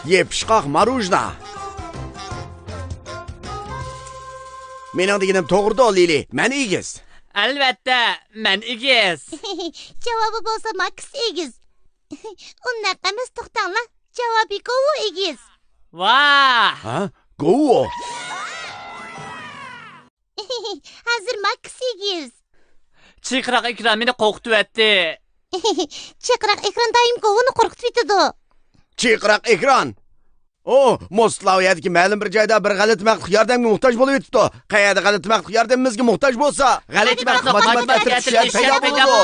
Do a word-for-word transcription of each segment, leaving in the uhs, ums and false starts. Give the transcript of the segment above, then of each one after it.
يېپىشقاق ماروژنا. مېنىڭ دېگىنىم توغرىدۇ، لىلى. مەن ئېگىز. ئەلۋەتتە، مەن ئېگىز. جاۋابى بولسا ماكس ئېگىز. ئۇنداق ئەمەس، توختاڭلار. جاۋابى گوۋۇ ئېگىز. ۋاھ! ھە؟ گوۋۇ؟ ھازىر ماكس ئېگىز. چىرقىراق ئېكران مېنى قورقۇتۇۋەتتى. چىرقىراق ئېكران دائىم گوۋۇنى قورقۇتۇۋېتىدۇ. چىرقىراق ئېكران. ئو، موسلا ئۇ يەردىكى مەلۇم بىر جايدا بىر غەلىتە مەخلۇق ياردەمگە موھتاج بولۇۋېتىپتۇ. قەيەردە غەلىتە مەخلۇق ياردىمىمىزگە موھتاج بولسا، غەلىتە مەخلۇق ماتېماتىكا ئەترىتى شۇ يەردە پەيدا بولىدۇ.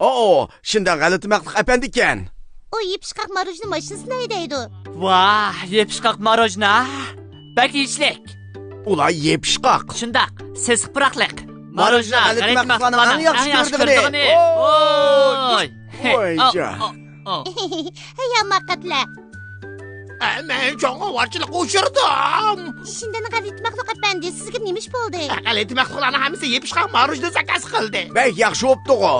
ئو، شۇنداق غەلىتە مەخلۇق ئەپەندىكەن. ئۇ يېپىشقاق ماروژنا ماشىنىسىنى ھەيدەيدۇ. ۋاھ، يېپىشقاق ماروژنا. بەك يېيىشلىك. ئۇلار يېپىشقاق. شۇنداق، سېسىق پۇراقلىق. ماروژنا غەلىتە مەخلۇقلارنىڭ ئەڭ ياخشى كۆرىدىغىنى. ۋوي. ۋوي جان. ھەي، ھاماقەتلەر. ئە، مەن چوڭ ئاۋارىچىلىققا ئۇچرىدىم. شىندەن غەلىتە مەخلۇق ئەپەندى، سىزگە نېمە ئىش بولدى؟ ئە، غەلىتە مەخلۇقلارنىڭ ھەممىسى يېپىشقاق ماروژنا زاكاز قىلدى. بەك ياخشى بوپتۇغۇ.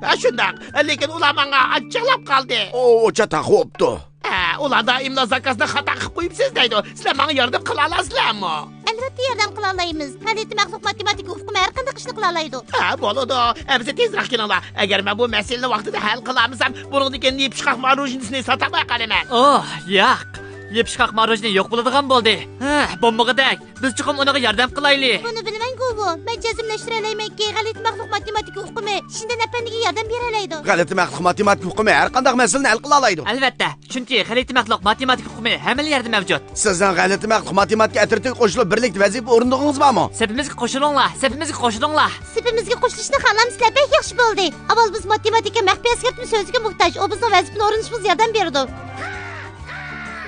ھە، شۇنداق. لېكىن ئۇلار ماڭا ئاچچىقلاپ قالدى. ئۇ، ئۇ چاتاق بوپتۇ. ھە، ئۇلار دائىملا زاكازنى خاتا قىلىپ قويۇپسىز دەيدۇ. سىلەر ماڭا ياردەم قىلالامسىلەرمۇ؟ ئەلۋەتتە ياردەم قىلالايمىز. غەلىتە مەخلۇق ماتېماتىكا ئۇقۇمى ھەر قانداق ئىشنى قىلالايدۇ. ھە، بولىدۇ. ئەمىسە تېزرەك كېلىڭلار. ئەگەر مەن بۇ مەسىلىنى ۋاقتىدا ھەل قىلالمىسام، بۇنىڭدىن كېيىن يېپىشقاق ماروژنىسىنى ساتالماي قالىمەن. ئوھ، ياق. يېپىشقاق ماروژنا يوق بولىدىغان بولدى. ھە، بولمىغۇدەك. بىز چوقۇم ئۇنىڭغا ياردەم قىلايلى. بۇنى بىلىمەن، گوۋۇ. مەن جەزملەشتۈرەلەيمەنكى، غەلىتە مەخلۇق ماتېماتىكا ئۇقۇمى شىندەن ئەپەندىگە ياردەم بېرەلەيدۇ. غەلىتە مەخلۇق ماتېماتىكا ئۇقۇمى ھەر قانداق مەسىلىنى ھەل قىلالايدۇ. ئەلۋەتتە، چۈنكى غەلىتە مەخلۇق ماتېماتىكا ئۇقۇمى ھەممىلا يەردە مەۋجۇت. سىزنىڭ غەلىتە مەخلۇق ماتېماتىكا ئەترىتىگە قوشۇلۇپ، بىرلىكتە ۋەزىپە ئورۇندىغىنىڭىز بارمۇ؟ سېپىمىزگە قوشۇلۇڭلار، سېپىمىزگە قوشۇلۇڭلار. سېپىمىزگە قوشۇلۇشنى خالامسىلەر؟ بەك ياخشى بولدى. ئاۋۋال بىز ماتېماتىكا مەخپىي ئەسكەرتمە سۆزىگە موھتاج. ئۇ بىزنىڭ ۋەزىپىنى ئورۇندىشىمىزغا ياردەم بېرىدۇ.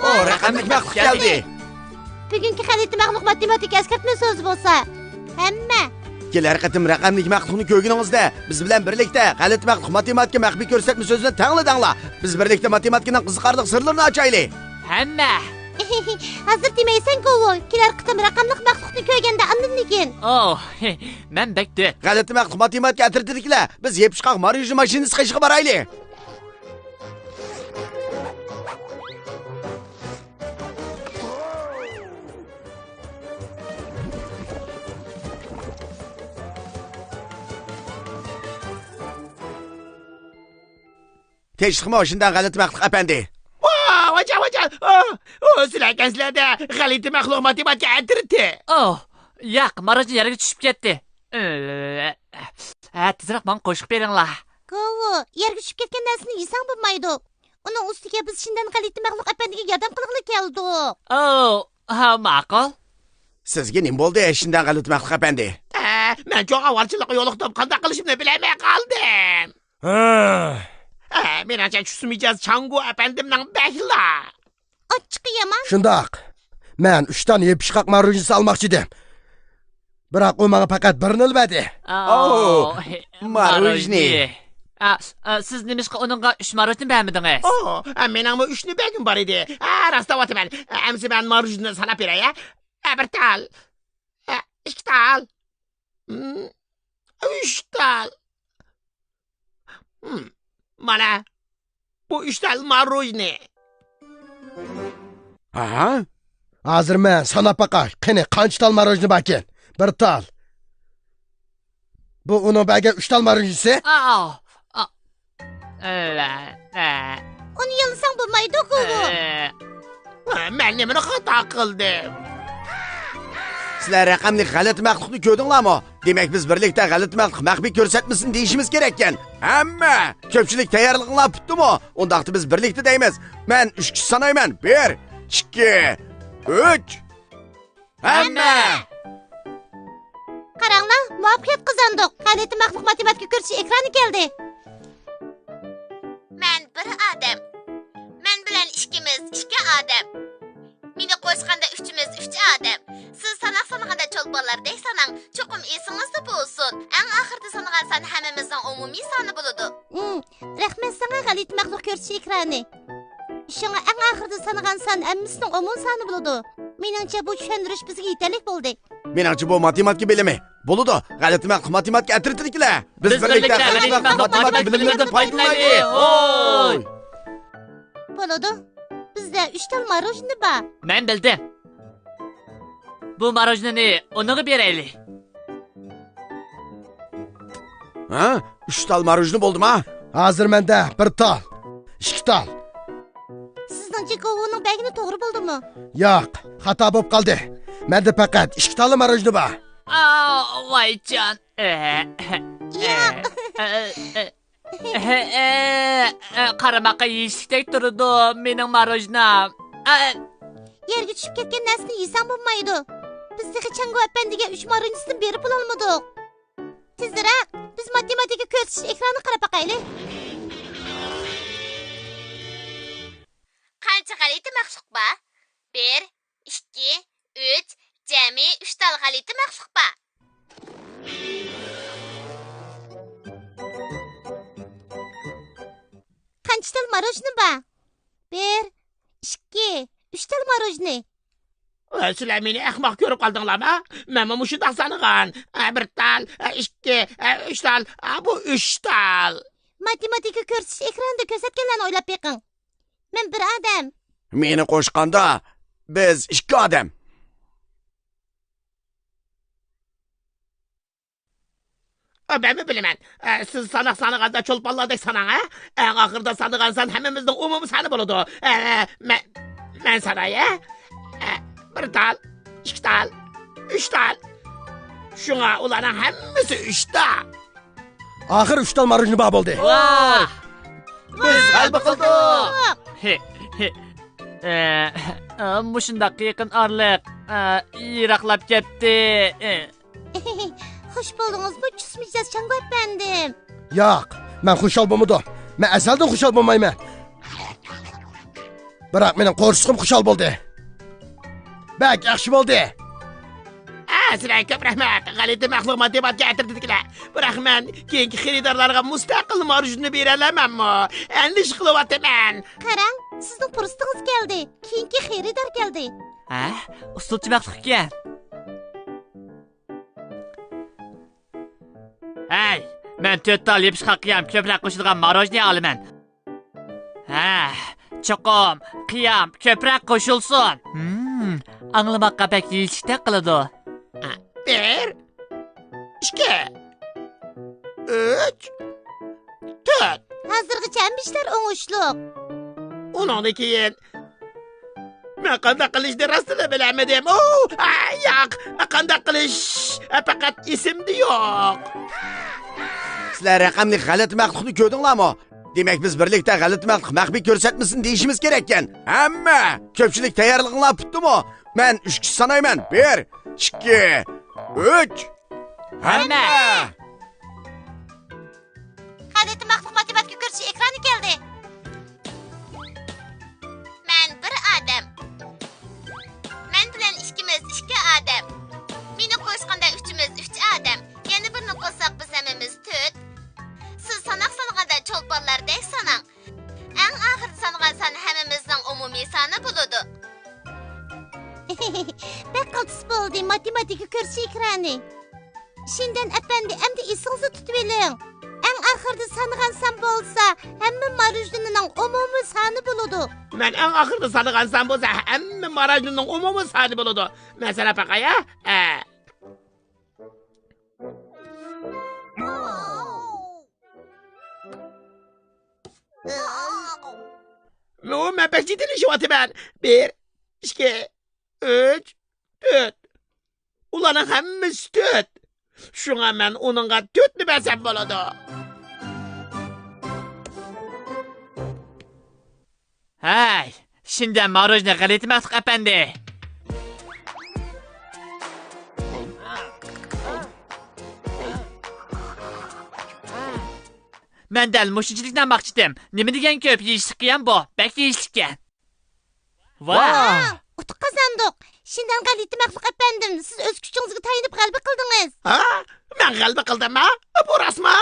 ئو، رەقەملىك مەخلۇق كەلدى. بۈگۈنكى غەلىتە مەخلۇق ماتېماتىكا ئەسكەرتمە سۆزى بولسا، ھەممە. كېلەر قېتىم رەقەملىك مەخلۇقنى كۆرگىنىڭىزدە، بىز بىلەن بىرلىكتە غەلىتە مەخلۇق ماتېماتىكا مەخپىي كۆرسەتمە سۆزىنى تەڭلا دەڭلار. بىز بىرلىكتە ماتېماتىكىنىڭ قىزىقارلىق سىرلىرىنى ئاچايلى. ھەممە. ھازىر دېمەيسەن، گوۋۇ. كېلەر قېتىم رەقەملىك مەخلۇقنى كۆرگەندە ئاندىن لېكىن. ئوھ، مەن بەك دۆت. غەلىتە مەخلۇق ماتېماتىكا ئەترىتىدىكىلەر، بىز يېپىشقاق ماروژنا ماشىنىسى قېشىغا بارايلى. تىنچلىقمۇ شۇنداق غەلىتە مەخلۇق ئەپەندى؟ ۋا، ۋاجا، ۋاجا. ئو، ئو، سىلەركەنسىلەردە غەلىتە مەخلۇق ماتېماتىكا ئەترىتى. ئوھ، ياق، ماروژنا يەرگە چۈشۈپ كەتتى. ھە، تېزرەك ماڭا قوشۇپ بېرىڭلار. گوۋۇ، يەرگە چۈشۈپ كەتكەن نەرسىنى يېسەڭ بولمايدۇ. ئۇنىڭ ئۈستىگە بىز شىندەن غەلىتە مەخلۇق ئەپەندىگە ياردەم قىلغىلى كەلدۇق. ئوھ، ھە، ماقۇل. سىزگە نېمە بولدى، شىندەن غەلىتە مەخلۇق ئەپەندى؟ ئە، مەن چوڭ ئاۋارىچىلىققا يولۇقتۇم، قانداق قىلىشىمنى بىلەلمەي قالدىم. ھە. ئە، مېنىڭچە چۈسسە مىجەز چاڭگۇ ئەپەندىمنىڭ بەكلا. ئاچچىقى يامان. شۇنداق. مەن ئۈچ دانە يېپىشقاق ماروژنىسى ئالماقچى ئىدىم. بىراق ئۇ ماڭا پەقەت بىرنىلا بەردى. ئاۋۇ، ماروژنى. ئا، ئا، سىز نېمىشقا ئۇنىڭغا ئۈچ ماروژنى بەرمىدىڭىز؟ ئو، ئە، مېنىڭمۇ ئۈچنى بەرگۈم بار ئىدى. ئە، راست دەۋاتىمەن. ئە، ئەمسە مەن ماروژنىنى ساناپ بېرەي، ئە. ئە، بىر تال. ئە، ئىككى تال. ھىم، ئۈچ تال. ھىم، مانا، بۇ ئۈچ تال ماروژنى. ھە؟ ھازىر مەن ساناپ باقاي. قېنى، قانچە تال ماروژنى باركەن؟ بىر تال. بۇ ئۇنىڭ بەرگەن ئۈچ تال ماروژنىسى. ئا، ئا، ئا. ئە، ئە. ئۇنى يالىساڭ بولمايدۇ، گوۋۇ. ئە. مەن نېمىنى خاتا قىلدىم؟ سىلەر رەقەملىك غەلىتە مەخلۇقنى كۆردۈڭلارمۇ؟ دېمەك، بىز بىرلىكتە غەلىتە مەخلۇق مەخپىي كۆرسەتمىسىنى دېيىشىمىز كېرەككەن. ھەممە! كۆپچىلىك تەييارلىقىڭلار پۈتتىمۇ؟ ئۇنداقتا بىز بىرلىكتە دەيمىز. مەن ئۈچكىچە سانايمەن. بىر، ئىككى، ئۈچ. ھەممە! قاراڭلار، مۇۋەپپەقىيەت قازاندۇق. غەلىتە مەخلۇق ماتېماتىكا كۆرسىتىش ئېكرانى كەلدى. مەن بىر ئادەم. مەن بىلەن ئىككىمىز ئىككى ئادەم. مېنى قوشقاندا ئۈچىمىز ئۈچ ئادەم. سىز ساناق سانىغاندا چولپانلاردەك ساناڭ. چوقۇم ئېسىڭىزدە بولسۇن. ئەڭ ئاخىرىدا سانىغان سان ھەممىمىزنىڭ ئومۇمىي سانى بولىدۇ. ھىم، رەھمەت ساڭا، غەلىتە مەخلۇق كۆرسىتىش ئېكرانى. شۇڭا ئەڭ ئاخىرىدا سانىغان سان ھەممىسىنىڭ ئومۇمىي سانى بولىدۇ. مېنىڭچە، بۇ چۈشەندۈرۈش بىزگە يېتەرلىك بولدى. مېنىڭچە، بۇ ماتېماتىكا بىلىمى. بولىدۇ، غەلىتە مەخلۇق ماتېماتىكا ئەترىتىدىكىلەر. بىز بىرلىكتە غەلىتە مەخلۇق ماتېماتىكا بىلىملىرىدىن پايدىلىنايلى. ھوي! بولىدۇ. بىزدە ئۈچ تال ماروژنى بار. مەن بىلدىم. بۇ ماروژنىنى ئۇنىڭغا بېرەيلى. ھە؟ ئۈچ تال ماروژنى بولدىما؟ ھازىر مەندە بىر تال، ئىككى تال. سىزنىڭچە گوۋۇنىڭ بەرگىنى توغرا بولدىمۇ؟ ياق، خاتا بولۇپ قالدى. مەندە پەقەت ئىككى تال ماروژنى بار. ئا، ۋايجان. ئە، ئە، ياق. ئە، ئە، ئە. ئە، ئە، ئە، قارىماققا يېيىشلىكتەك تۇرىدۇ مېنىڭ ماروژنام. ئە. يەرگە چۈشۈپ كەتكەن نەرسىنى يېسەڭ بولمايدۇ. بىز تېخى چەڭگۇ ئەپەندىگە ئۈچ ماروژنىسىنى بېرىپ بولالمىدۇق. تېزرەك، بىز ماتېماتىكا كۆرسىتىش ئېكرانىغا قاراپ باقايلى. قانچە غەلىتە مەخلۇق بار؟ بىر، ئىككى، ئۈچ، جەمئىي ئۈچ تال غەلىتە مەخلۇق بار. قانچە تال ماروژنى بار؟ بىر، ئىككى، ئۈچ تال ماروژنى. ئە، سىلەر مېنى ئەخمەق كۆرۈپ قالدىڭلارمۇ؟ مەنمۇ مۇشۇنداق سانىغان. ئە، بىر تال، ئە، ئىككى، ئە، ئۈچ تال، ئە، بۇ ئۈچ تال. ماتېماتىكا كۆرسىتىش ئېكرانىدا كۆرسەتكەنلەرنى ئويلاپ بېقىڭ. مەن بىر ئادەم. مېنى قوشقاندا، بىز ئىككى ئادەم. ئە، مەنمۇ بىلىمەن. ئە، سىز ساناق سانىغاندا چولپانلاردەك ساناڭ، ھە؟ ئەڭ ئاخىرىدا سانىغان سان ھەممىمىزنىڭ ئومۇمىي سانى بولىدۇ. ئە، مەن، مەن ساناي، ھە؟ ئە، بىر تال، ئىككى تال، ئۈچ تال. شۇڭا ئۇلارنىڭ ھەممىسى ئۈچ تال. ئاخىر ئۈچ تال ماروژنى بار بولدى. ۋاھ! بىز غەلىبە قىلدۇق! ھې، ھې. ئە، ئە، مۇشۇنداق يېقىن ئارىلىق، ئە، يىراقلاپ كەتتى. ئە. خوش بولدىڭىزمۇ، چۇس مىجەز چاڭگۇ ئەپەندىم؟ ياق، مەن خۇشال بولمىدىم. مەن ئەزەلدىن خۇشال بولمايمەن. بىراق مېنىڭ قورسىقىم خۇشال بولدى. بەك ياخشى بولدى. ئە، سىلەرگە كۆپ رەھمەت، غەلىتە مەخلۇق ماتېماتىكا ئەترىتىدىكىلەر. بىراق مەن كېيىنكى خېرىدارلارغا مۇستەقىل ماروژنى بېرەلەيمەنمۇ؟ ئەندىشە قىلىۋاتىمەن. قاراڭ، سىزنىڭ پۇرسىتىڭىز كەلدى. كېيىنكى خېرىدار كەلدى. ھە؟ ئۇسسۇلچى مەخلۇق ئىكەن. ھەي، مەن تۆت تال يېپىشقاق قىيام كۆپرەك قوشىدىغان ماروژنى ئالىمەن. ھە، چوقۇم قىيام كۆپرەك قوشۇلسۇن. ھىم، ئاڭلىماققا بەك يېيىشلىكتەك قىلىدۇ. بىر، ئىككى، ئۈچ، تۆت. ھازىرغىچە ھەممە ئىشلار ئوڭۇشلۇق. ئۇنىڭدىن كېيىن مەن قانداق قىلىشنى راستىنلا بىلەلمىدىم. ئۇ، ئە، ياق، قانداق قىلىش، ئە، پەقەت ئېسىمدە يوق. سىلەر رەقەملىك غەلىتە مەخلۇقنى كۆردۈڭلارمۇ؟ دېمەك، بىز بىرلىكتە غەلىتە مەخلۇق مەخپىي كۆرسەتمىسۇن دېيىشىمىز كېرەككەن. ھەممە! كۆپچىلىك تەييارلىقىڭلار پۈتتىمۇ؟ مەن ئۈچكىچە سانايمەن. بىر، ئىككى، ئۈچ. ھەممە! ھەممە! غەلىتە مەخلۇق ماتېماتىكا كۆرسىتىش ئېكرانى كەلدى. مەن بىر ئادەم. مەن بىلەن ئىككىمىز ئىككى ئادەم. مېنى قوشقاندا ئۈچىمىز ئۈچ ئادەم. يەنە بىرنى قوشساق بىز ھەممىمىز تۆت. سىز ساناق سانىغاندا چولپانلاردەك ساناڭ. ئەڭ ئاخىرىدا سانىغان سان ھەممىمىزنىڭ ئومۇمىي سانى بولىدۇ. بەك قالتىس بولدى، ماتېماتىكا كۆرسىتىش ئېكرانى. شىندەن ئەپەندى، ئەمدى ئېسىڭىزدە تۇتۇۋېلىڭ. ئەڭ ئاخىرىدا سانىغان سان بولسا، ھەممە ماروژنىنىڭ ئومۇمىي سانى بولىدۇ. مەن ئەڭ ئاخىرىدا سانىغان سان بولسا، ھەممە ماروژنىنىڭ ئومۇمىي سانى بولىدۇ. مەن ساناپ باقاي، ھە؟ ئە. مەن بەك جىددىيلىشىۋاتىمەن. بىر، ئىككى، ئۈچ، تۆت. ئۇلارنىڭ ھەممىسى تۆت. شۇڭا مەن ئۇنىڭغا تۆتنى بەرسەم بولىدۇ. ھەي، شىندەن ماروژنى غەلىتە مەخلۇق ئەپەندى. مەن دەل مۇشۇنچىلىكنى ئالماقچىدىم. نېمە دېگەن كۆپ يېيىشلىك قىيام بۇ، بەك يېيىشلىككەن. ۋاھ! ۋاھ! ئۇتۇق قازاندۇق. شىندەن غەلىتە مەخلۇق ئەپەندىم، سىز ئۆز كۈچىڭىزگە تايىنىپ غەلىبە قىلدىڭىز. ھە؟ مەن غەلىبە قىلدىممۇ؟ بۇ راستمۇ؟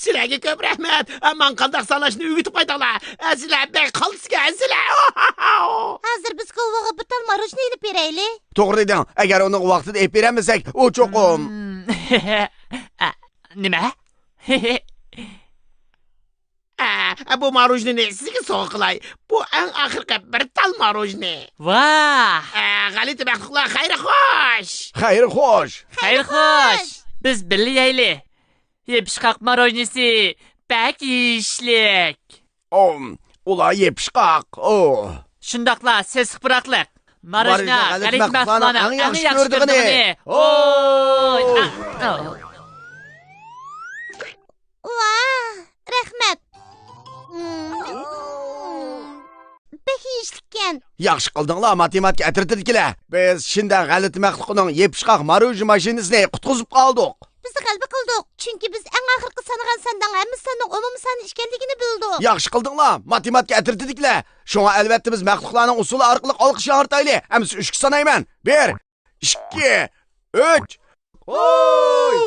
سىلەرگە كۆپ رەھمەت. ماڭا قانداق ساناشنى ئۆگىتىپ قويدۇڭلار. سىلەر بەك قالتىسكەن سىلەر. ھازىر بىز گوۋۇغا بىر تال ماروژنى ئېلىپ بېرەيلى. توغرا دېدىڭ. ئەگەر ئۇنىڭغا ۋاقتىدا ئېلىپ بېرەلمىسەك، ئۇ چوقۇم. ھىم. نېمە؟ ئە، ئە، بۇ ماروژنىنى سىزگە سوۋغا قىلاي. بۇ ئەڭ ئاخىرقى بىر تال ماروژنى. ۋاھ! ئە، غەلىتە مەخلۇقلار، خەير خوش! خەير خوش! خەير خوش! بىز بىللە يەيلى. يېپىشقاق ماروژنىسى بەك يېيىشلىك. ئۇلار يېپىشقاق. ئو. شۇنداقلا سېسىق پۇراقلىق. ماروژنا غەلىتە مەخلۇقلارنىڭ ئەڭ ياخشى كۆرىدىغىنى. ۋاھ، رەھمەت. بەك يېيىشلىككەن. ياخشى قىلدىڭلار، ماتېماتىكا ئەترىتىدىكىلەر. بىز شىندەن غەلىتە مەخلۇقىنىڭ يېپىشقاق ماروژنا ماشىنىسىنى قۇتقۇزۇپ قالدۇق. بىز غەلىبە قىلدۇق، چۈنكى بىز ئەڭ ئاخىرقى سانىغان سانداڭ ھەممە ساننىڭ ئومۇمىي سان ئىكەنلىكىنى بىلدۇق. ياخشى قىلدىڭلار، ماتېماتىكا ئەترىتىدىكىلەر. شۇڭا ئەلۋەتتە بىز مەخلۇقلارنىڭ ئۇسسۇلى ئارقىلىق ئالقىش ياڭرىتايلى. ئەمىسە ئۈچكە سانايمەن. بىر، ئىككى، ئۈچ. ھوي!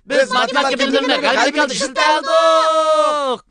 بىز ماتېماتىكا بىلىملىرىنى غەلىبىلىك ھالدا ئىشلىتەلدۇق.